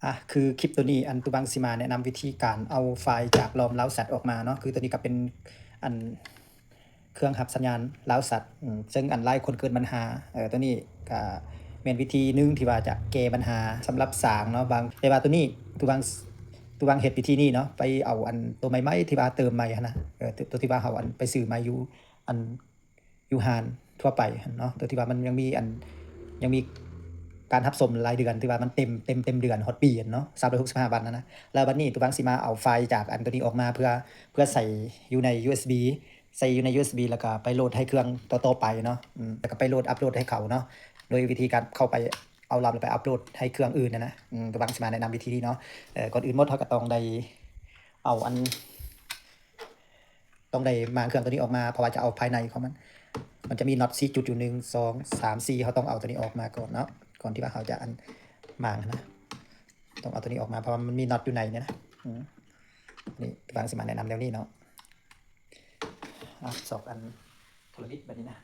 ອ່ະ ຄືຄລິບໂຕນີ້ ອັນ ຕູບັງຊິມາແນະນຳວິທີການເອົາໄຟລ໌ຈາກລອມລາວຊັດອອກມາເນາະ. ຄືໂຕນີ້ກໍເປັນ ອັນ ເຄື່ອງຮັບສັນຍານລາວຊັດ ອືມ ເຊິ່ງ ອັນ ຫຼາຍຄົນເກີດບັນຫາ ເອີ ໂຕນີ້ກໍແມ່ນວິທີໜຶ່ງທີ່ວ່າຈະແກ້ບັນຫາສຳລັບສາງເນາະ. ບາງ ແຕ່ວ່າໂຕນີ້ ຕູບັງ ຕູບັງເຮັດວິທີນີ້ເນາະ ໄປເອົາ ອັນ ໂຕໃໝ່ໆ ທີ່ວ່າເຕີມໃໝ່ຫັ້ນນະ ເອີ ໂຕ ໂຕທີ່ວ່າເຮົາ ອັນ ໄປຊື້ໃໝ່ຢູ່ ອັນ ຢູ່ຮ້ານທົ່ວໄປຫັ້ນເນາະ ໂຕທີ່ວ່າມັນຍັງມີອັນ ຍັງມີການຮັບຊົມລາຍເດືອນ ທີ່ວ່າມັນເຕັມ ເຕັມ ເຕັມເດືອນຮອດປີຫັ້ນເນາະ ສາມຮ້ອຍຫົກສິບຫ້າວັນຫັ້ນນະ. ແລ້ວບັດນີ້ຕູບັງຊິມາເອົາໄຟລ໌ຈາກອັນໂຕນີ້ອອກມາ ເພື່ອ ເພື່ອໃສ່ຢູ່ໃນ ຢູເອັສບີ ໃສ່ຢູ່ໃນ ຢູເອັສບີ ແລ້ວກໍໄປໂຫຼດໃຫ້ເຄື່ອງຕໍ່ໆໄປເນາະ ອືມ ແລ້ວກໍໄປໂຫຼດ ອັບໂຫຼດໃຫ້ເຂົາເນາະ ໂດຍວິທີການເຂົ້າໄປເອົາລຳ ແລ້ວໄປອັບໂຫຼດໃຫ້ເຄື່ອງອື່ນຫັ້ນນະ. ອືມ ຕູບັງຊິມາແນະນຳວິທີນີ້ເນາະ ເອີ ກ່ອນອື່ນໝົດເຮົາກໍຕ້ອງໄດ້ເອົາອັນ ຕ້ອງໄດ້ມ້າງເຄື່ອງໂຕນີ້ອອກມາ ເພາະວ່າຈະເອົາພາຍໃນຂອງມັນ ມັນຈະມີນັອດສີ່ຈຸດຢູ່ ໜຶ່ງ ສອງ ສາມ ສີ່ ເຮົາຕ້ອງເອົາໂຕນີ້ອອກມາກ່ອນເນາະ ກ່ອນທີ່ວ່າເຮົາຈະ ອັນ ມ້າງຫັ້ນນະ. ຕ້ອງເອົາໂຕນີ້ອອກມາ ເພາະວ່າມັນມີນັອດຢູ່ໃນນີ້ນະ. ອືມ ນີ້ ຕາງຊິມາແນະນຳແນວນີ້ເນາະ. ອ່ະ ຊອກອັນທະລະມິດບາດນີ້ນະ.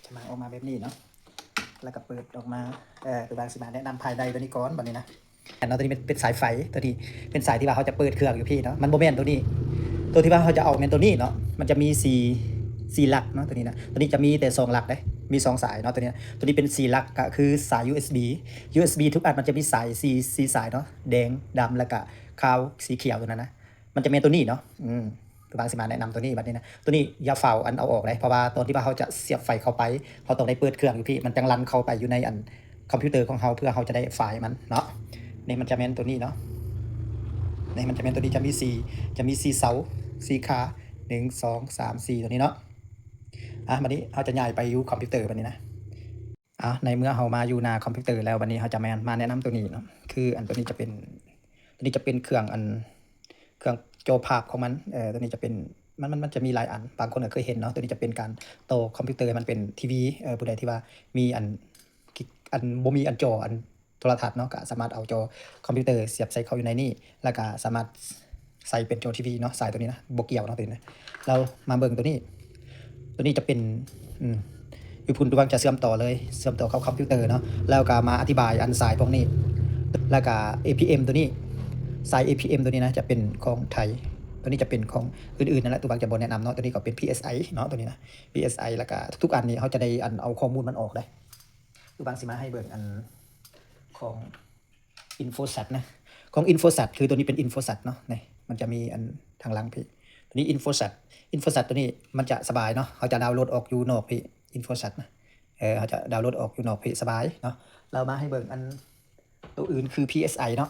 ຈະມາອອກມາແບບນີ້ເນາະ ແລ້ວກໍເປີດອອກມາ ເອີ ຕາງຊິມາແນະນຳພາຍໃນຕົວນີ້ກ່ອນບາດນີ້ນະ. ອັນເນາະ ຕົວນີ້ເປັນ ເປັນສາຍໄຟ ຕົວນີ້ເປັນສາຍທີ່ວ່າເຮົາຈະເປີດເຄື່ອງຢູ່ພີ້ເນາະ ມັນບໍ່ແມ່ນຕົວນີ້. ຕົວທີ່ວ່າເຮົາຈະເອົາແມ່ນຕົວນີ້ເນາະ ມັນຈະມີສີ່ ສີ່ຫຼັກເນາະ ຕົວນີ້ນະ. ຕົວນີ້ຈະມີແຕ່ສອງຫຼັກເດ້ ມີສອງສາຍເນາະ ຕົວນີ້ນະ. ຕົວນີ້ເປັນສີ່ຫຼັກ ກໍຄືສາຍ ຢູເອັສບີ ຢູເອັສບີ ທຸກອັນມັນຈະມີສາຍສີ່ ສີ່ສາຍເນາະ ແດງ ດຳ ແລ້ວກໍຂາວ ສີຂຽວ ຕົວນັ້ນນະ. ມັນຈະແມ່ນຕົວນີ້ເນາະ ອືມ ຕາງຊິມາແນະນຳຕົວນີ້ບາດນີ້ນະ. ຕົວນີ້ຢ່າຟ້າວອັນເອົາອອກເດ້ ເພາະວ່າຕອນທີ່ວ່າເຮົາຈະສຽບໄຟເຂົ້າໄປ ເຮົາຕ້ອງໄດ້ເປີດເຄື່ອງຢູ່ພີ້ ມັນຈັ່ງລັນເຂົ້າໄປຢູ່ໃນອັນຄອມພິວເຕີຂອງເຮົາ ເພື່ອເຮົາຈະໄດ້ໄຟລ໌ມັນເນາະ. ນີ້ມັນຈະແມ່ນຕົວນີ້ເນາະ ນີ້ມັນຈະແມ່ນຕົວນີ້ ຈະມີສີ່ ຈະມີສີ່ເສົາ ສີ່ຂາ ໜຶ່ງ ສອງ ສາມ ສີ່ ຕົວນີ້ເນາະ. ອ່ະ ບາດນີ້ເຮົາຈະຍ້າຍໄປຢູ່ຄອມພິວເຕີບາດນີ້ນະ. ອ່າ ໃນເມື່ອເຮົາມາຢູ່ໜ້າຄອມພິວເຕີແລ້ວ ບັດນີ້ເຮົາຈະມາ ມາແນະນຳຕົວນີ້ເນາະ ຄືອັນຕົວນີ້ຈະເປັນ ຕົວນີ້ຈະເປັນເຄື່ອງອັນ ເຄື່ອງຈໍພາບຂອງມັນ ເອີ ຕົວນີ້ຈະເປັນ ມັນ ມັນ ມັນຈະມີຫຼາຍອັນ ບາງຄົນກໍເຄີຍເຫັນເນາະ. ຕົວນີ້ຈະເປັນການຕໍ່ຄອມພິວເຕີໃຫ້ມັນເປັນທີວີ ເອີ ຜູ້ໃດທີ່ວ່າມີອັນ ອັນບໍ່ມີອັນຈໍອັນໂທລະທັດເນາະ ກໍສາມາດເອົາຈໍຄອມພິວເຕີສຽບໃສ່ເຂົ້າຢູ່ໃນນີ້ ແລ້ວກໍສາມາດ ໃສ່ເປັນຈໍທີວີເນາະ ສາຍຕົວນີ້ນະ ບໍ່ກ່ຽວເນາະ ຕົວນີ້ນະ. ແລ້ວມາເບິ່ງຕົວນີ້ ຕົວນີ້ຈະເປັນ ອືມ ຢູ່ພຸ້ນ ຕາງຈະເຊື່ອມຕໍ່ເລີຍ ເຊື່ອມຕໍ່ເຂົ້າຄອມພິວເຕີເນາະ. ແລ້ວກໍມາອະທິບາຍອັນສາຍພວກນີ້ ແລ້ວກໍເອພີເອັມຕົວນີ້ ສາຍເອພີເອັມຕົວນີ້ນະ ຈະເປັນຂອງໄທ ຕົວນີ້ຈະເປັນຂອງອື່ນໆນັ້ນແຫຼະ ຕາງຈະບໍ່ແນະນຳເນາະ. ຕົວນີ້ກໍເປັນພີເອັສໄອເນາະ ຕົວນີ້ນະ ພີເອັສໄອ ແລ້ວກໍທຸກໆອັນນີ້ເຮົາຈະໄດ້ອັນເອົາຂໍ້ມູນມັນອອກເດ້. ຕາງຊິມາໃຫ້ເບິ່ງອັນຂອງ ອິນໂຟຊັດນະ ຂອງອິນໂຟຊັດ ຄືຕົວນີ້ເປັນອິນໂຟຊັດເນາະ. ນີ້ມັນຈະມີອັນທາງຫຼັງພີ້ ຕົວນີ້ອິນໂຟຊັດ ອິນໂຟຊັດຕົວນີ້ມັນຈະສະບາຍເນາະ ເຮົາຈະດາວໂຫຼດອອກຢູ່ນອກພີ້ ອິນໂຟຊັດນະ ເອີ ເຮົາຈະດາວໂຫຼດອອກຢູ່ນອກພີ້ສະບາຍເນາະ. ແລ້ວມາໃຫ້ເບິ່ງອັນຕົວອື່ນຄືພີເອັສໄອເນາະ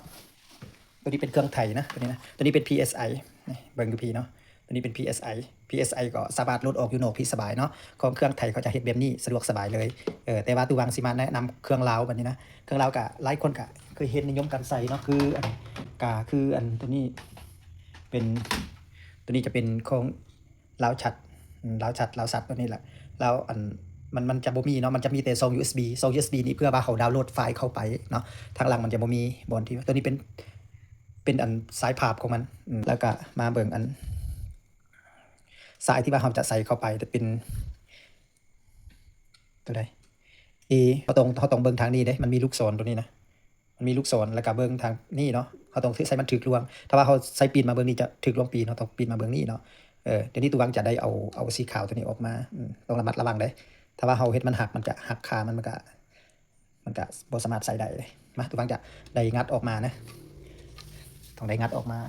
ຕົວນີ້ເປັນເຄື່ອງໄທນະ ຕົວນີ້ນະ ຕົວນີ້ເປັນພີເອັສໄອ ນີ້ເບິ່ງຢູ່ພີ້ເນາະ. ຕົວນີ້ເປັນພີເອັສໄອ ພີເອັສໄອກໍສາມາດໂຫຼດອອກຢູ່ນອກພີ້ສະບາຍເນາະ. ຂອງເຄື່ອງໄທເຂົາຈະເຮັດແບບນີ້ສະດວກສະບາຍເລີຍ ເອີ ແຕ່ວ່າຕາງຊິມາແນະນຳເຄື່ອງລາວບາດນີ້ນະ. ເຄື່ອງລາວກໍຫຼາຍຄົນກໍເຄີຍເຫັນນິຍົມກັນໃສ່ເນາະ ຄືອັນ ກໍຄືອັນຕົວນີ້ເປັນ ຕົວນີ້ຈະເປັນຂອງລາວຊັດ ອືມ ລາວຊັດ ລາວຊັດຕົວນີ້ແຫຼະ. ແລ້ວອັນ ມັນ ມັນຈະບໍ່ມີເນາະ ມັນຈະມີແຕ່ຊ່ອງຢູເອັສບີ ຊ່ອງຢູເອັສບີນີ້ເພື່ອວ່າເຮົາດາວໂຫຼດໄຟລ໌ເຂົ້າໄປເນາະ. ທາງຫຼັງມັນຈະບໍ່ມີບ່ອນທີ່ ຕົວນີ້ເປັນ ເປັນອັນສາຍພາບຂອງມັນ ອືມ ແລ້ວກໍມາເບິ່ງອັນ ສາຍທີ່ວ່າເຮົາຈະໃສ່ເຂົ້າໄປຈະເປັນຕົວໃດ? ເອ ເຮົາຕ້ອງ ເຮົາຕ້ອງເບິ່ງທາງນີ້ເດ້ ມັນມີລູກສອນຕົວນີ້ນະ ມັນມີລູກສອນ ແລ້ວກໍເບິ່ງທາງນີ້ເນາະ. ເຮົາຕ້ອງໃສ່ມັນຖືກລວງ ຖ້າວ່າເຮົາໃສ່ປີ້ນມາເບິ່ງນີ້ຈະຖືກລວງປີ້ນ ເຮົາຕ້ອງປີ້ນມາເບິ່ງນີ້ເນາະ. ເອີ ດຽວນີ້ຕາງຈະໄດ້ເອົາ ເອົາສີຂາວຕົວນີ້ອອກມາ ອືມ ຕ້ອງລະມັດລະວັງເດ້. ຖ້າວ່າເຮົາເຮັດມັນຫັກ ມັນຈະຫັກ ຂາມັນ ມັນກະ ມັນກະບໍ່ສາມາດໃສ່ໄດ້ເດ້. ມາ ຕາງຈະໄດ້ງັດອອກມານະ ຕ້ອງໄດ້ງັດອອກມາ.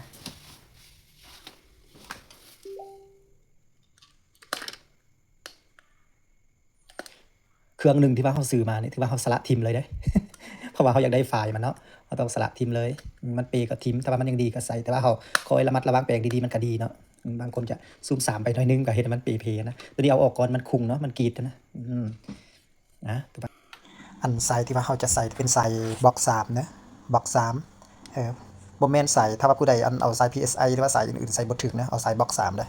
ເຄື່ອງໜຶ່ງທີ່ວ່າເຮົາຊື້ມານີ້ ຖືວ່າເຮົາສະຫຼະຖິ້ມເລີຍເດ້ ເພາະວ່າເຮົາຢາກໄດ້ໄຟລ໌ມັນເນາະ ເຮົາຕ້ອງສະຫຼະຖິ້ມເລີຍ. ມັນເປກໍຖິ້ມ ຖ້າວ່າມັນຍັງດີກໍໃສ່ ແຕ່ວ່າເຮົາຄອຍລະມັດລະວັງແປງດີໆ ມັນກໍດີເນາະ. ອືມ ບາງຄົນຈະຊູມສາມໄປໜ້ອຍໜຶ່ງກໍເຮັດໃຫ້ມັນເປເພນະ. ຕົວນີ້ເອົາອອກກ່ອນ ມັນຄຸງເນາະ ມັນກີດນະ. ອືມ ນະ ອັນສາຍທີ່ວ່າເຮົາຈະໃສ່ເປັນສາຍບລັອກສາມເດີ ບລັອກສາມ ເອີ ບໍ່ແມ່ນສາຍ ຖ້າວ່າຜູ້ໃດອັນເອົາສາຍພີເອັສໄອ ຫຼືວ່າສາຍອື່ນໆໃສ່ບໍ່ຖືກນະ ເອົາສາຍບລັອກສາມເດີ.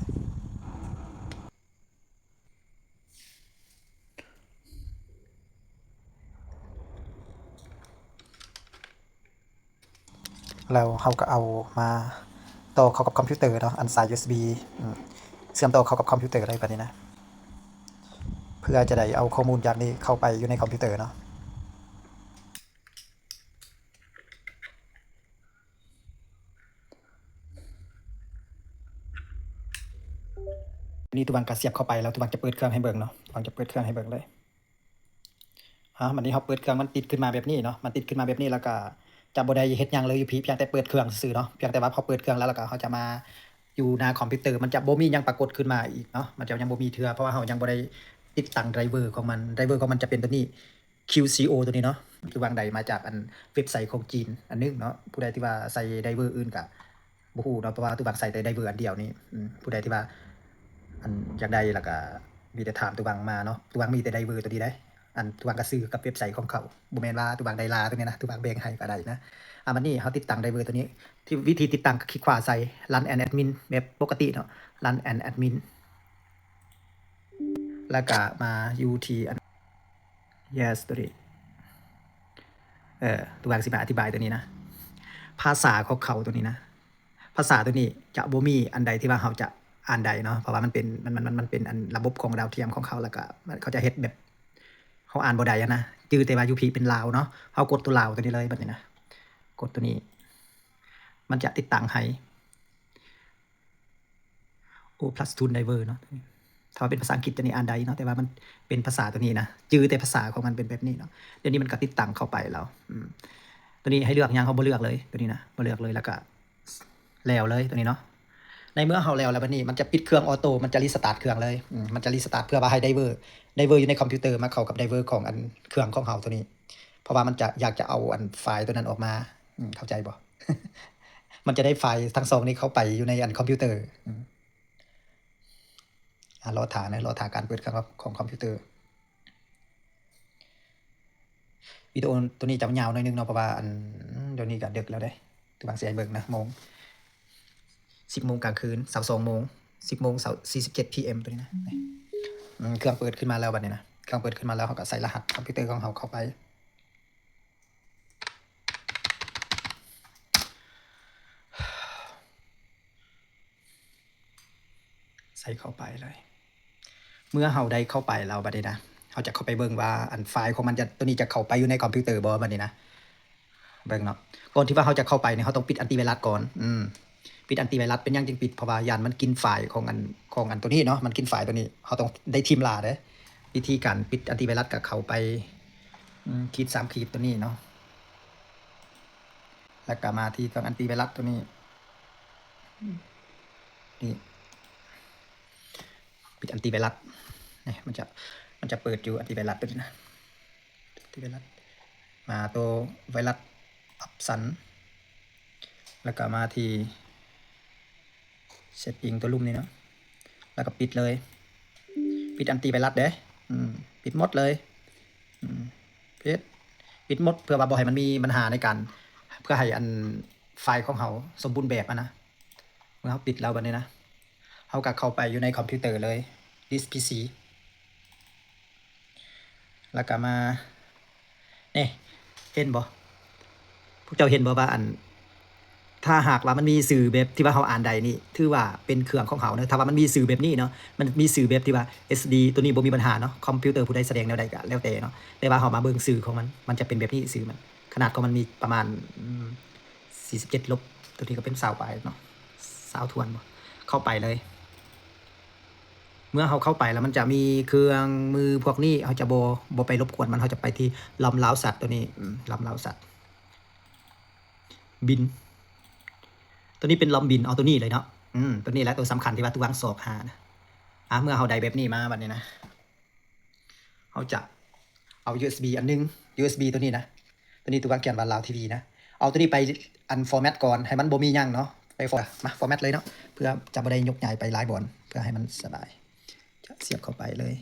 ແລ້ວເຮົາກໍເອົາມາຕໍ່ເຂົ້າກັບຄອມພິວເຕີເນາະ ອັນສາຍຢູເອັສບີ ອືມ ເຊື່ອມຕໍ່ເຂົ້າກັບຄອມພິວເຕີເລີຍບາດນີ້ນະ. ເພື່ອຈະໄດ້ເອົາຂໍ້ມູນຈາກນີ້ເຂົ້າໄປຢູ່ໃນຄອມພິວເຕີເນາະ. ນີ້ ຕູວັງກະສຽບເຂົ້າໄປແລ້ວ ຕູວັງຈະເປີດເຄື່ອງໃຫ້ເບິ່ງເນາະ ຕູວັງຈະເປີດເຄື່ອງໃຫ້ເບິ່ງເລີຍ. ອາ ບັດນີ້ເຮົາເປີດເຄື່ອງ ມັນຕິດຂຶ້ນມາແບບນີ້ເນາະ ມັນຕິດຂຶ້ນມາແບບນີ້ ແລ້ວກະຈະບໍ່ໄດ້ເຮັດຫຍັງເລີຍຢູ່ພີ້ ພຽງແຕ່ເປີດເຄື່ອງຊື່ໆເນາະ. ພຽງແຕ່ວ່າເຮົາເປີດເຄື່ອງແລ້ວ ແລ້ວກະເຮົາຈະມາຢູ່ໜ້າຄອມພິວເຕີ ມັນຈະບໍ່ມີຫຍັງປາກົດຂຶ້ນມາອີກເນາະ ມັນຈະຍັງບໍ່ມີເທື່ອ ເພາະວ່າເຮົາຍັງບໍ່ໄດ້ຕິດຕັ້ງໄດຣເວີຂອງມັນ. ໄດຣເວີຂອງມັນຈະເປັນໂຕນີ້ ຄິວຊີໂອ ໂຕນີ້ເນາະ ຄືວ່າໄດ້ມາຈາກອັນເວັບໄຊຂອງຈີນອັນໜຶ່ງເນາະ. ຜູ້ໃດທີ່ວ່າໃຊ້ໄດຣເວີອື່ນກະ ບໍ່ຮູ້ເນາະ ເພາະວ່າຕູວັງໃຊ້ແຕ່ໄດຣເວີອັນດຽວນີ້. ອືມ ຜູ້ໃດທີ່ວ່າ ອັນ ຢາກໄດ້ແລ້ວກະມີແຕ່ຖາມຕູວັງມາເນາະ ຕູວັງມີແຕ່ໄດຣເວີໂຕນີ້ເດ້. ອັນ ຕູວັງກະຊື້ກັບເວັບໄຊຂອງເຂົາ ບໍ່ແມ່ນວ່າຕູວັງໄດ້ລາໂຕນີ້ນະ ຕູວັງແບ່ງໃຫ້ກະໄດ້ນະ. ອາ ບັດນີ້ເຮົາຕິດຕັ້ງໄດຣເວີໂຕນີ້ ທີ່ ວິທີຕິດຕັ້ງກະຄລິກຂວາໃສ່ Run as admin ແບບປົກກະຕິເນາະ Run as admin ແລ້ວກະມາຢູ່ທີ່ອັນ Yes ໂຕນີ້ ເອີ ຕູວັງຊິມາອະທິບາຍໂຕນີ້ນະ ພາສາຂອງເຂົາໂຕນີ້ນະ ພາສາໂຕນີ້ຈະບໍ່ມີອັນໃດທີ່ວ່າເຮົາຈະອ່ານໄດ້ເນາະ ເພາະວ່າມັນເປັນ ມັນ ມັນ ມັນ ມັນເປັນອັນລະບົບຂອງດາວທຽມຂອງເຂົາ ແລ້ວກະມັນ ເຂົາຈະເຮັດແບບເຮົາອ່ານບໍ່ໄດ້ຫັ້ນນະ. ຈື່ແຕ່ວ່າຢູ່ພີ້ເປັນລາວເນາະ ເຮົາກົດຕົວລາວໂຕນີ້ເລີຍ ບັດນີ້ນະ ກົດໂຕນີ້ ມັນຈະຕິດຕັ້ງໃຫ້ ໂອ Plus Tool Driver ເນາະ. ຖ້າວ່າເປັນພາສາອັງກິດຈະນີ້ອ່ານໄດ້ເນາະ ແຕ່ວ່າມັນເປັນພາສາໂຕນີ້ນະ ຈື່ແຕ່ພາສາຂອງມັນເປັນແບບນີ້ເນາະ. ດຽວນີ້ມັນກະຕິດຕັ້ງເຂົ້າໄປແລ້ວ. ອືມ ໂຕນີ້ໃຫ້ເລືອກຫຍັງ ເຮົາບໍ່ເລືອກເລີຍ ໂຕນີ້ນະ ບໍ່ເລືອກເລີຍ ແລ້ວກະແລ້ວເລີຍໂຕນີ້ເນາະ. ໃນເມື່ອເຮົາແລ້ວແລ້ວ ບັດນີ້ມັນຈະປິດເຄື່ອງອອໂຕ້ ມັນຈະຣີສະຕາດເຄື່ອງເລີຍ. ອືມ ມັນຈະຣີສະຕາດເພື່ອວ່າໃຫ້ໄດຣເວີ ໄດຣເວີຢູ່ໃນຄອມພິວເຕີມາເຂົ້າກັບໄດຣເວີຂອງອັນເຄື່ອງຂອງເຮົາໂຕນີ້ ເພາະວ່າມັນຈະ ຢາກຈະເອົາອັນໄຟລ໌ໂຕນັ້ນອອກມາ. ອືມ ເຂົ້າໃຈບໍ່? ມັນຈະໄດ້ໄຟລ໌ທັງສອງນີ້ເຂົ້າໄປຢູ່ໃນອັນຄອມພິວເຕີ. ອືມ ອາ ລໍຖ້າເນາະ ລໍຖ້າການເປີດເຄື່ອງຂອງຄອມພິວເຕີ. ວິດີໂອໂຕນີ້ຈະຍາວໜ້ອຍໜຶ່ງເນາະ ເພາະວ່າອັນ ດຽວນີ້ກະເດິກແລ້ວເດ້ ຖືວ່າຊິໃຫ້ເບິ່ງນະ ໂມງ ສິບໂມງກາງຄືນ ຊາວສອງໂມງ ສິບໂມງ ຊາວ ສີ່ສິບເຈັດ ພີເອັມ ໂຕນີ້ນະ. ອືມ ເຄື່ອງເປີດຂຶ້ນມາແລ້ວ ບັດນີ້ນະ ເຄື່ອງເປີດຂຶ້ນມາແລ້ວ ເຮົາກະໃສ່ລະຫັດຄອມພິວເຕີຂອງເຮົາເຂົ້າໄປ. ໃສ່ເຂົ້າໄປເລີຍ. ເມື່ອເຮົາໄດ້ເຂົ້າໄປແລ້ວ ບັດນີ້ນະ ເຮົາຈະເຂົ້າໄປເບິ່ງວ່າອັນໄຟລ໌ຂອງມັນຈະ ໂຕນີ້ຈະເຂົ້າໄປຢູ່ໃນຄອມພິວເຕີບໍ່ ບັດນີ້ນະ. ເບິ່ງເນາະ ກ່ອນທີ່ວ່າເຮົາຈະເຂົ້າໄປນີ້ ເຮົາຕ້ອງປິດອັນຕີໄວຣັສກ່ອນ. ອືມ ປິດອັນຕີໄວຣັສ ເປັນຫຍັງຈຶ່ງປິດ? ເພາະວ່າຢ້ານມັນກິນໄຟລ໌ຂອງອັນ ຂອງອັນໂຕນີ້ເນາະ ມັນກິນໄຟລ໌ໂຕນີ້ ເຮົາຕ້ອງໄດ້ຖິ້ມລາເດ້. ວິທີການປິດອັນຕີໄວຣັສກະເຂົ້າໄປ ອືມ ຂີດສາມຂີດໂຕນີ້ເນາະ ແລ້ວກະມາທີ່ເຄື່ອງອັນຕີໄວຣັສໂຕນີ້ ນີ້ ປິດອັນຕີໄວຣັສ ນີ້ ມັນຈະ ມັນຈະເປີດຢູ່ ອັນຕີໄວຣັສໂຕນີ້ນະ ອັນຕີໄວຣັສ ມາໂຕໄວຣັສ ອອບຊັນ ແລ້ວກະມາທີ່ ເຊັດຕິ້ງໂຕລຸ່ມນີ້ເນາະ ແລ້ວກະປິດເລີຍ ປິດອັນຕີໄວຣັສເດ້. ອືມ ປິດໝົດເລີຍ ອືມ ປິດ ປິດໝົດ ເພື່ອວ່າບໍ່ໃຫ້ມັນມີບັນຫາໃນການ ເພື່ອໃຫ້ອັນໄຟລ໌ຂອງເຮົາສົມບູນແບບຫັ້ນນະ. ເມື່ອເຮົາປິດແລ້ວ ບັດນີ້ນະ ເຮົາກະເຂົ້າໄປຢູ່ໃນຄອມພິວເຕີເລີຍ ດິສພີຊີ ແລ້ວກະມາ ນີ້ ເຫັນບໍ່? ພວກເຈົ້າເຫັນບໍ່ວ່າອັນ ຖ້າຫາກວ່າມັນມີຊື່ແບບທີ່ວ່າເຮົາອ່ານໄດ້ນີ້ ຖືວ່າເປັນເຄື່ອງຂອງເຮົາເນາະ. ຖ້າວ່າມັນມີຊື່ແບບນີ້ເນາະ ມັນມີຊື່ແບບທີ່ວ່າ ເອັສດີ ໂຕນີ້ບໍ່ມີບັນຫາເນາະ ຄອມພິວເຕີຜູ້ໃດສະແດງແນວໃດກະແລ້ວແຕ່ເນາະ. ແຕ່ວ່າເຮົາມາເບິ່ງຊື່ຂອງມັນ ມັນຈະເປັນແບບນີ້ ຊື່ມັນ ຂະໜາດຂອງມັນມີປະມານ ອືມ ສີ່ສິບເຈັດລົບ ໂຕນີ້ກະເປັນຊາວປາຍເນາະ ຊາວຖ້ວນບໍ່? ເຂົ້າໄປເລີຍ. ເມື່ອເຮົາເຂົ້າໄປແລ້ວ ມັນຈະມີເຄື່ອງມືພວກນີ້ ເຮົາຈະບໍ່ ບໍ່ໄປລົບກວນມັນ ເຮົາຈະໄປທີ່ລຳລາວສັດໂຕນີ້ ອືມ ລຳລາວສັດ ບິນ ໂຕນີ້ເປັນລຳບິນ ເອົາໂຕນີ້ເລີຍເນາະ. ອືມ ໂຕນີ້ແຫຼະໂຕສຳຄັນທີ່ວ່າຕູວັງຊອກຫານະ. ອາ ເມື່ອເຮົາໄດ້ແບບນີ້ມາ ບັດນີ້ນະ ເຮົາຈະເອົາຢູເອັສບີອັນໜຶ່ງ ຢູເອັສບີໂຕນີ້ນະ ໂຕນີ້ຕູວັງຂຽນວ່າລາວທີວີນະ ເອົາໂຕນີ້ໄປອັນຟໍແມັດກ່ອນ ໃຫ້ມັນບໍ່ມີຫຍັງເນາະ ໄປຟໍ ມາຟໍແມັດເລີຍເນາະ ເພື່ອຈະບໍ່ໄດ້ຍົກຍ້າຍໄປຫຼາຍບ່ອນ ເພື່ອໃຫ້ມັນສະບາຍ ຈະສຽບເຂົ້າໄປເລີຍ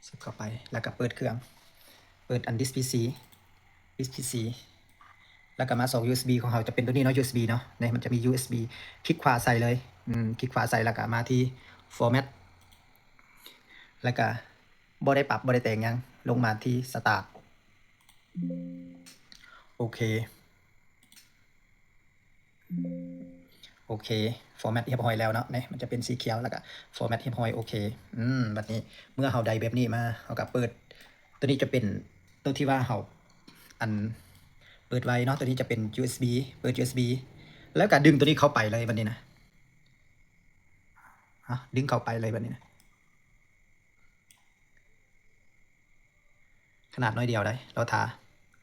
ສຽບເຂົ້າໄປ ແລ້ວກະເປີດເຄື່ອງ ເປີດອັນດິສພີຊີ ດິສພີຊີ ແລ້ວກະມາສອກຢູເອັສບີຂອງເຮົາ ຈະເປັນໂຕນີ້ເນາະ ຢູເອັສບີເນາະ ນີ້ມັນຈະມີຢູເອັສບີ ຄລິກຂວາໃສ່ເລີຍ ອືມ ຄລິກຂວາໃສ່ ແລ້ວກະມາທີ່ຟໍແມັດ ແລ້ວກະບໍ່ໄດ້ປັບ ບໍ່ໄດ້ແຕ່ງຫຍັງ ລົງມາທີ່ສະຕາດ ໂອເຄ. ໂອ ໂອເຄ format ຮຽບຮ້ອຍແລ້ວເນາະ. ນີ້ມັນຈະເປັນສີຂຽວ ແລ້ວກະ format ຮຽບຮ້ອຍ. ໂອເຄ ອືມ ບັດນີ້ເມື່ອເຮົາໄດ້ແບບນີ້ມາ ເຮົາກະເປີດ ໂຕນີ້ຈະເປັນໂຕທີ່ວ່າເຮົາ ອັນ ເປີດໄວ້ເນາະ. ໂຕນີ້ຈະເປັນ ຢູເອັສບີ ເປີດ ຢູເອັສບີ ແລ້ວກະດຶງໂຕນີ້ເຂົ້າໄປເລີຍບັດນີ້ນະ. ຮະ ດຶງເຂົ້າໄປເລີຍບັດນີ້ນະ. ຂະໜາດໜ້ອຍດຽວໃດ໋ ລໍຖ້າ.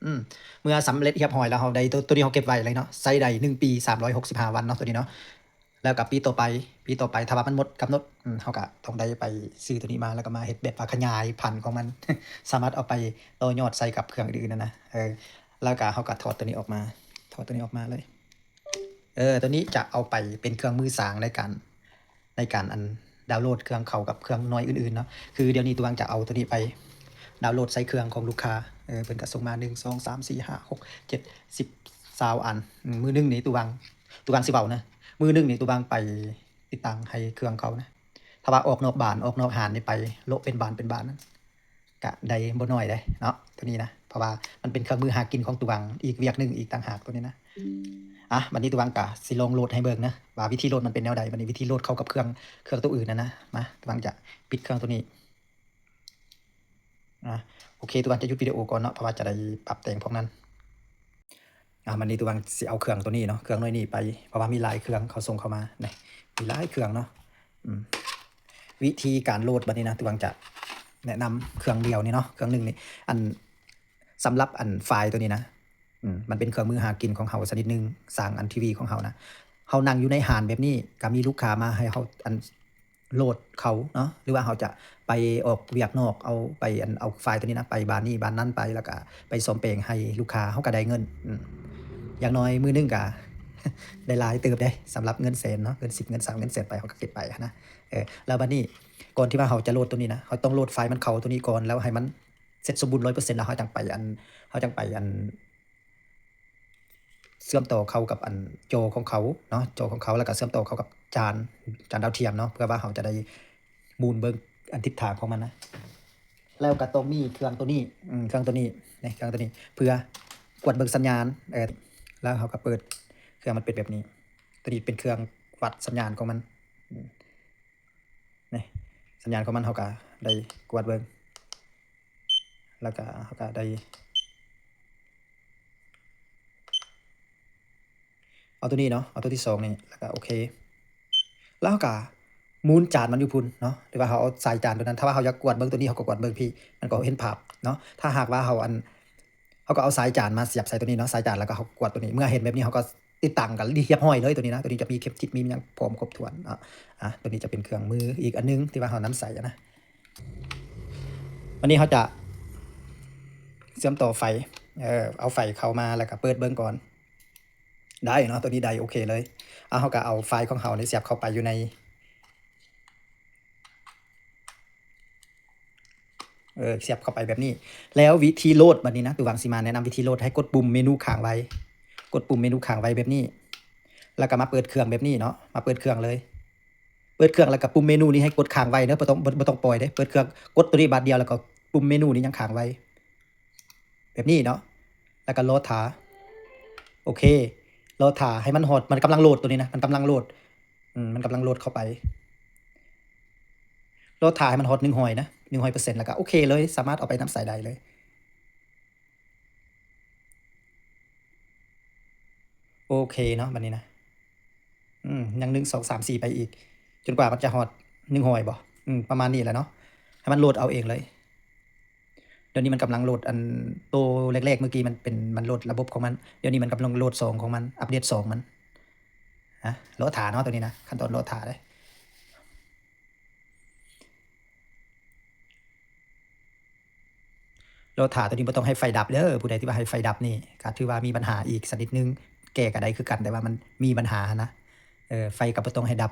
ອືມ ເມື່ອສຳເລັດຮຽບຮ້ອຍແລ້ວ ເຮົາໄດ້ໂຕ ໂຕນີ້ເຮົາເກັບໄວ້ເລີຍເນາະ ໃຊ້ໄດ້ໜຶ່ງປີສາມຮ້ອຍຫົກສິບຫ້າວັນເນາະ ໂຕນີ້ເນາະ. ແລ້ວກໍປີຕໍ່ໄປ ປີຕໍ່ໄປ ຖ້າວ່າມັນໝົດກຳນົດ ອືມ ເຮົາກໍຕ້ອງໄດ້ໄປຊື້ໂຕນີ້ມາ ແລ້ວກໍມາເຮັດແບບວ່າຂະຫຍາຍພັນຂອງມັນ ສາມາດເອົາໄປຕໍ່ຍອດໃສ່ກັບເຄື່ອງອື່ນໆນະ ເອີ ແລ້ວກໍເຮົາກໍຖອດໂຕນີ້ອອກມາ ຖອດໂຕນີ້ອອກມາເລີຍ. ເອີ ໂຕນີ້ຈະເອົາໄປເປັນເຄື່ອງມືສ້າງໃນການ ໃນການອັນດາວໂຫຼດເຄື່ອງເຂົາກັບເຄື່ອງໜ່ວຍອື່ນໆເນາະ. ຄືດຽວນີ້ຕູຫວັງຈະເອົາໂຕນີ້ໄປດາວໂຫຼດໃສ່ເຄື່ອງຂອງລູກຄ້າ ເອີ ເພິ່ນກະສົ່ງມາ ໜຶ່ງ ສອງ ສາມ ສີ່ ຫ້າ ຫົກ ເຈັດ ສິບ ຊາວອັນ. ອືມ ມື້ໜຶ່ງນີ້ຕູຫວັງ ຕູຫວັງຊິເວົ້ານະ ມື້ໜຶ່ງນີ້ຕູຫວັງໄປຕິດຕັ້ງໃຫ້ເຄື່ອງເຂົານະ ຖ້າວ່າອອກນອກບ້ານ ອອກນອກຮ້ານນີ້ ໄປໂລະເປັນບ້ານເປັນບ້ານນະ ກະໄດ້ບໍ່ໜ້ອຍເດ້ເນາະ ໂຕນີ້ນະ ເພາະວ່າມັນເປັນເຄື່ອງມືຫາກິນຂອງຕູຫວັງອີກວຽກໜຶ່ງອີກຕ່າງຫາກ ໂຕນີ້ນະ. ອ່ະ ບັດນີ້ຕູຫວັງກະຊິລອງໂຫຼດໃຫ້ເບິ່ງນະ ວ່າວິທີໂຫຼດມັນເປັນແນວໃດ. ບັດນີ້ວິທີໂຫຼດເຂົ້າກັບເຄື່ອງ ເຄື່ອງໂຕອື່ນນະນະ. ມາ ຕູຫວັງຈະປິດເຄື່ອງໂຕນີ້ ອ່ະ ໂອເຄ ຕູຫວັງຈະຢຸດວິດີໂອກ່ອນເນາະ ເພາະວ່າຈະໄດ້ປັບແຕ່ງພວກນັ້ນ. ອ່າ ບັດນີ້ຕູຫວັງຊິເອົາເຄື່ອງໂຕນີ້ເນາະ ເຄື່ອງໜ່ວຍນີ້ໄປ ເພາະວ່າມີຫຼາຍເຄື່ອງເຂົາສົ່ງເຂົ້າມາ ນີ້ ມີຫຼາຍເຄື່ອງເນາະ. ອືມ ວິທີການໂຫຼດບັດນີ້ນະ ຕູຫວັງຈະແນະນຳເຄື່ອງດຽວນີ້ເນາະ ເຄື່ອງໜຶ່ງນີ້ ອັນ ສຳລັບອັນໄຟລ໌ໂຕນີ້ນະ ອືມ ມັນເປັນເຄື່ອງມືຫາກິນຂອງເຮົາຊະນິດໜຶ່ງ ສ້າງອັນທີວີຂອງເຮົານະ. ເຮົານັ່ງຢູ່ໃນຮ້ານແບບນີ້ ກະມີລູກຄ້າມາໃຫ້ເຮົາອັນ ໂຫຼດເຂົາເນາະ ຫຼືວ່າເຮົາຈະໄປອອກວຽກນອກ ເອົາໄປ ອັນ ເອົາໄຟລ໌ໂຕນີ້ນະ ໄປບ້ານນີ້ບ້ານນັ້ນໄປ ແລ້ວກະໄປສ້ອມແປງໃຫ້ລູກຄ້າ ເຮົາກະໄດ້ເງິນ. ອືມ ຢ່າງໜ້ອຍມື້ໜຶ່ງກະໄດ້ຫຼາຍເຕີບເດ້ ສຳລັບເງິນແສນເນາະ ເງິນສິບ ເງິນຊາວ ເງິນແສນໄປ ເຮົາກະເກັບໄປຫັ້ນນະ. ເອີ ແລ້ວບັດນີ້ ກ່ອນທີ່ວ່າເຮົາຈະໂຫຼດໂຕນີ້ນະ ເຮົາຕ້ອງໂຫຼດໄຟລ໌ມັນເຂົ້າໂຕນີ້ກ່ອນ ແລ້ວໃຫ້ມັນເສັດສົມບູນຮ້ອຍເປີເຊັນ ແລ້ວເຮົາຈັ່ງໄປ ອັນ ເຮົາຈັ່ງໄປ ອັນ ເຊື່ອມຕໍ່ເຂົ້າກັບອັນຈໍຂອງເຂົາເນາະ ຈໍຂອງເຂົາ ແລ້ວກະເຊື່ອມຕໍ່ເຂົ້າກັບຈານ ຈານດາວທຽມເນາະ ເພື່ອວ່າເຮົາຈະໄດ້ໝູນເບິ່ງອັນທິດທາງຂອງມັນນະ. ແລ້ວກະຕ້ອງມີເຄື່ອງໂຕນີ້ ອືມ ເຄື່ອງໂຕນີ້ ນີ້ ເຄື່ອງໂຕນີ້ ເພື່ອກວດເບິ່ງສັນຍານ ເອີ ແລ້ວເຮົາກະເປີດ ເຄື່ອງມັນເປັນແບບນີ້ ໂຕນີ້ເປັນເຄື່ອງວັດສັນຍານຂອງມັນ ອືມ ນີ້ ສັນຍານຂອງມັນ ເຮົາກະໄດ້ກວດເບິ່ງ ແລ້ວກະເຮົາກະໄດ້ ເອົາໂຕນີ້ເນາະ ເອົາໂຕທີສອງນີ້ ແລ້ວກະໂອເຄ ແລ້ວເຮົາກະໝູນຈານມັນຢູ່ພຸ້ນເນາະ ຫຼືວ່າເຮົາເອົາສາຍຈານໂຕນັ້ນ ຖ້າວ່າເຮົາຢາກກວດເບິ່ງໂຕນີ້ ເຮົາກະກວດເບິ່ງພີ້ ມັນກະເຫັນພາບເນາະ. ຖ້າຫາກວ່າເຮົາ ອັນ ເຮົາກະເອົາສາຍຈານມາສຽບໃສ່ໂຕນີ້ເນາະ ສາຍຈານ ແລ້ວກະເຮົາກວດໂຕນີ້ ເມື່ອເຫັນແບບນີ້ ເຮົາກະຕິດຕັ້ງກະຮຽບຮ້ອຍເລີຍໂຕນີ້ນະ. ໂຕນີ້ຈະມີເຂັມທິດ ມີຫຍັງພ້ອມຄົບຖ້ວນເນາະ. ອ່າ ໂຕນີ້ຈະເປັນເຄື່ອງມືອີກອັນໜຶ່ງທີ່ວ່າເຮົານຳໃຊ້ນະ. ບັດນີ້ເຮົາຈະເຊື່ອມຕໍ່ໄຟ ເອີ ເອົາໄຟເຂົ້າມາ ແລ້ວກະເປີດເບິ່ງກ່ອນ ໄດ້ເນາະ ໂຕນີ້ໄດ້ ໂອເຄເລີຍ. ອ່າ ເຮົາກະເອົາໄຟລ໌ຂອງເຮົານີ້ສຽບເຂົ້າໄປຢູ່ໃນ ເອີ ສຽບເຂົ້າໄປແບບນີ້ ແລ້ວວິທີໂຫຼດບັດນີ້ນະ ຕູຫວັງຊິມາແນະນຳວິທີໂຫຼດ ໃຫ້ກົດປຸ່ມເມນູຄ້າງໄວ້ ກົດປຸ່ມເມນູຄ້າງໄວ້ແບບນີ້ ແລ້ວກະມາເປີດເຄື່ອງແບບນີ້ເນາະ ມາເປີດເຄື່ອງເລີຍ ເປີດເຄື່ອງ ແລ້ວກະປຸ່ມເມນູນີ້ໃຫ້ກົດຄ້າງໄວ້ເດີ ບໍ່ຕ້ອງ ບໍ່ ບໍ່ຕ້ອງປ່ອຍເດ້ ເປີດເຄື່ອງ ກົດໂຕນີ້ບາດດຽວ ແລ້ວກະປຸ່ມເມນູນີ້ຍັງຄ້າງໄວ້ ແບບນີ້ເນາະ ແລ້ວກະລໍຖ້າ ໂອເຄ ລໍຖ້າໃຫ້ມັນຮອດ ມັນກຳລັງໂຫຼດໂຕນີ້ນະ ມັນກຳລັງໂຫຼດ ອືມ ມັນກຳລັງໂຫຼດເຂົ້າໄປ ລໍຖ້າໃຫ້ມັນຮອດໜຶ່ງຮ້ອຍນະ ໜຶ່ງຮ້ອຍເປີເຊັນ ແລ້ວກະໂອເຄເລີຍ ສາມາດເອົາໄປນຳໃຊ້ໄດ້ເລີຍ. ໂອເຄເນາະ ບັດນີ້ນະ ອືມ ຍັງ ໜຶ່ງ ສອງ ສາມ ສີ່ ໄປອີກ ຈົນກວ່າມັນຈະຮອດໜຶ່ງຮ້ອຍບໍ ອືມ ປະມານນີ້ແຫຼະເນາະ ໃຫ້ມັນໂຫຼດເອົາເອງເລີຍ. ດຽວນີ້ມັນກຳລັງໂຫຼດ ອັນໂຕແລກໆ ເມື່ອກີ້ມັນເປັນ ມັນໂຫຼດລະບົບຂອງມັນ ດຽວນີ້ມັນກຳລັງໂຫຼດສອງຂອງມັນ ອັບເດດສອງມັນ ຮະ ລໍຖ້າເນາະ ໂຕນີ້ນະ ຂັ້ນຕອນລໍຖ້າເດ້. ລໍຖ້າໂຕນີ້ບໍ່ຕ້ອງໃຫ້ໄຟດັບເດີ ຜູ້ໃດທີ່ວ່າໃຫ້ໄຟດັບນີ້ກະຖືວ່າມີບັນຫາອີກຊະນິດໜຶ່ງ ແກ້ກະໄດ້ຄືກັນ ແຕ່ວ່າມັນມີບັນຫາຫັ້ນນະ ເອີ ໄຟກະບໍ່ຕ້ອງໃຫ້ດັບ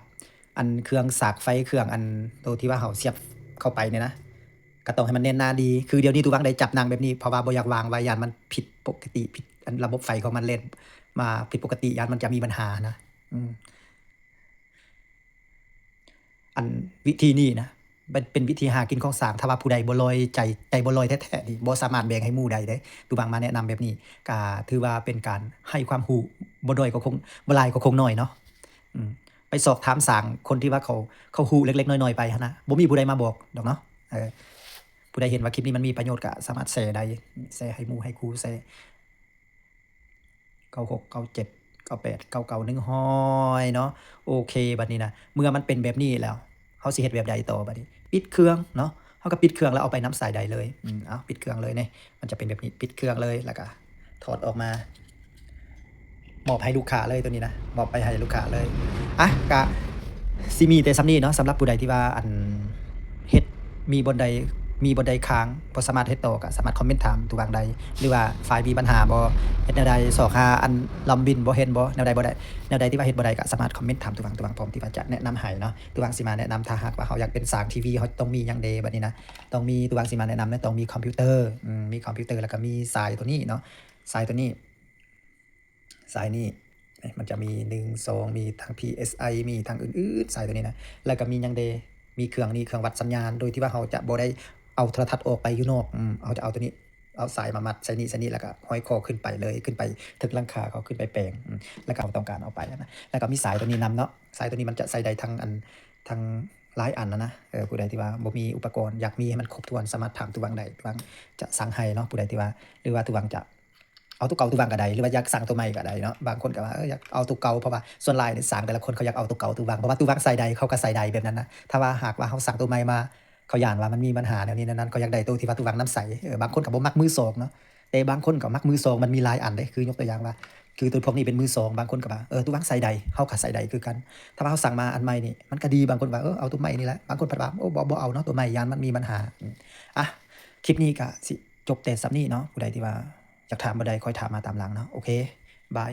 ອັນເຄື່ອງສາກໄຟ ເຄື່ອງອັນໂຕທີ່ວ່າເຮົາສຽບເຂົ້າໄປນີ້ນະ ກະຕ້ອງໃຫ້ມັນແໜ້ນໜາດີ ຄືດຽວນີ້ຕູຫວັງໄດ້ຈັບນັ່ງແບບນີ້ ເພາະວ່າບໍ່ຢາກວາງໄວ້ ຢ້ານມັນຜິດປົກກະຕິ ຜິດ ອັນລະບົບໄຟຂອງມັນແລ່ນມາຜິດປົກກະຕິ ຢ້ານມັນຈະມີບັນຫາຫັ້ນນະ ອືມ. ອັນວິທີນີ້ນະ ມັນເປັນວິທີຫາກິນຂອງຊ່າງ ຖ້າວ່າຜູ້ໃດບໍ່ລອຍໃຈ ໃຈບໍ່ລອຍແທ້ໆນີ້ ບໍ່ສາມາດແບ່ງໃຫ້ໝູ່ໄດ້ເດ້ ຕູຫວັງມາແນະນຳແບບນີ້ ກະຖືວ່າເປັນການໃຫ້ຄວາມຮູ້ ບໍ່ໜ້ອຍກໍຄົງ ບໍ່ຫຼາຍກໍຄົງໜ້ອຍເນາະ ອ ອືມ ໄປສອບຖາມຊ່າງຄົນທີ່ວ່າເຂົາ ເຂົາຮູ້ເລັກໆນ້ອຍໆໄປຫັ້ນນະ ບໍ່ມີຜູ້ໃດມາບອກດອກເນາະ. ເອີ ຜູ້ໃດເຫັນວ່າຄລິບນີ້ມັນມີປະໂຫຍດກໍສາມາດແຊໄດ້ ແຊໃຫ້ໝູ່ໃຫ້ຄູ່ ແຊ ເກົ້າຫົກ ເກົ້າເຈັດ ເກົ້າແປດ ເກົ້າເກົ້າ ໜຶ່ງຮ້ອຍເນາະ. ໂອເຄ ບັດນີ້ນະ ເມື່ອມັນເປັນແບບນີ້ແລ້ວ ເຮົາຊິເຮັດແບບໃດຕໍ່ບັດນີ້? ປິດເຄື່ອງເນາະ ເຮົາກໍປິດເຄື່ອງແລ້ວເອົາໄປນຳໃຊ້ໄດ້ເລີຍ. ອືມ ເອົາ ປິດເຄື່ອງເລີຍນີ້ ມັນຈະເປັນແບບນີ້ ປິດເຄື່ອງເລີຍ ແລ້ວກໍຖອດອອກມາ ມອບໃຫ້ລູກຄ້າເລີຍ ໂຕນີ້ນະ ມອບໄປໃຫ້ລູກຄ້າເລີຍ. ອ່ະ ກະຊິມີແຕ່ສ່ຳນີ້ເນາະ ສຳລັບຜູ້ໃດທີ່ວ່າ ອັນ ເຮັດ ມີບ່ອນໃດ ມີບ່ອນໃດຄ້າງ ບໍ່ສາມາດເຮັດຕໍ່ ກໍສາມາດຄອມເມັນຖາມຕູຫວ່າງໄດ້ ຫຼືວ່າຝ່າຍມີບັນຫາບໍ່ ເຮັດແນວໃດ ຊອກຫາອັນລຳບິນບໍ່ເຫັນບໍ່ ແນວໃດບໍ່ໄດ້ ແນວໃດທີ່ວ່າເຮັດບໍ່ໄດ້ ກໍສາມາດຄອມເມັນຖາມຕູຫວ່າງ ຕູຫວ່າງພ້ອມທີ່ວ່າຈະແນະນຳໃຫ້ເນາະ. ຕູຫວ່າງຊິມາແນະນຳ ຖ້າຫາກວ່າເຮົາຢາກເປັນຊ່າງທີວີ ເຮົາຕ້ອງມີຫຍັງເດ ບັດນີ້ນະ ຕ້ອງມີ ຕູຫວ່າງຊິມາແນະນຳເນາະ ຕ້ອງມີຄອມພິວເຕີ ອືມ ມີຄອມພິວເຕີ ແລ້ວກໍມີສາຍໂຕນີ້ເນາະ ສາຍໂຕນີ້ ສາຍນີ້ ມັນຈະມີ ໜຶ່ງ ສອງ ມີທັງ ພີເອສໄອ ມີທັງອື່ນໆ ສາຍໂຕນີ້ນະ ແລ້ວກໍມີຫຍັງເດ ມີເຄື່ອງນີ້ ເຄື່ອງວັດສັນຍານ ໂດຍທີ່ວ່າເຮົາຈະບໍ່ໄດ້ເອົາໂທລະທັດອອກໄປຢູ່ນອກ ອືມ ເຮົາຈະເອົາໂຕນີ້ ເອົາສາຍມາມັດໃສ່ນີ້ ໃສ່ນີ້ ແລ້ວກໍຫ້ອຍຄໍຂຶ້ນໄປເລີຍ ຂຶ້ນໄປເທິງຫຼັງຄາ ເຂົາຂຶ້ນໄປແປງ ອືມ ແລ້ວກໍເຮົາຕ້ອງການເອົາໄປນະ. ແລ້ວກໍມີສາຍໂຕນີ້ນຳເນາະ ສາຍໂຕນີ້ມັນຈະໃສ່ໄດ້ທັງອັນ ທັງຫຼາຍອັນນະນະ ເອີ ຜູ້ໃດທີ່ວ່າບໍ່ມີອຸປະກອນ ຢາກມີໃຫ້ມັນຄົບຖ້ວນ ສາມາດຖາມຕູຫວ່າງໄດ້ ຕູຫວ່າງຈະສັ່ງໃຫ້ເນາະ. ຜູ້ໃດທີ່ວ່າ ຫຼືວ່າຕູຫວ່າງຈະ ເອົາໂຕເກົ່າຕູຫວ່າງກໍໄດ້ ຫຼືວ່າຢາກສ້າງໂຕໃໝ່ກໍໄດ້ເນາະ. ບາງຄົນກໍວ່າ ເອີ ຢາກເອົາໂຕເກົ່າ ເພາະວ່າສ່ວນຫຼາຍນີ້ຊ່າງແຕ່ລະຄົນເຂົາຢາກເອົາໂຕເກົ່າຕູຫວ່າງ ເພາະວ່າຕູຫວ່າງໃສ່ໄດ້ ເຂົາກໍໃສ່ໄດ້ແບບນັ້ນນະ. ຖ້າວ່າຫາກວ່າເຮົາສ້າງໂຕໃໝ່ມາ ເຂົາຢ້ານວ່າມັນມີບັນຫາແນວນີ້ແນວນັ້ນ ເຂົາຢາກໄດ້ໂຕທີ່ວ່າຕູຫວ່າງນຳໃຊ້. ເອີ ບາງຄົນກໍບໍ່ມັກມືສອງເນາະ ແຕ່ບາງຄົນກໍມັກມືສອງ ມັນມີຫຼາຍອັນເດ້ ຄືຍົກຕົວຢ່າງວ່າ ຄືໂຕພວກນີ້ເປັນມືສອງ ບາງຄົນກໍວ່າ ເອີ ຕູຫວ່າງໃສ່ໄດ້ ເຮົາກໍໃສ່ໄດ້ຄືກັນ. ຖ້າວ່າເຮົາສັ່ງມາອັນໃໝ່ນີ້ ມັນກໍດີ ບາງຄົນວ່າ ເອີ ເອົາໂຕໃໝ່ນີ້ແຫຼະ ບາງຄົນພັດວ່າ ໂອ້ ບໍ່ ບໍ່ເອົາເນາະ ໂຕໃໝ່ ຢ້ານມັນມີບັນຫາ. ອືມ ອ່ະ ຄລິບນີ້ກໍຊິຈົບແຕ່ສ່ຳນີ້ເນາະ ຜູ້ໃດທີ່ວ່າ ຢາກຖາມບໍ່ໄດ້ ຄ່ອຍຖາມມາຕາມຫຼັງເນາະ. ໂອເຄ ບາຍ.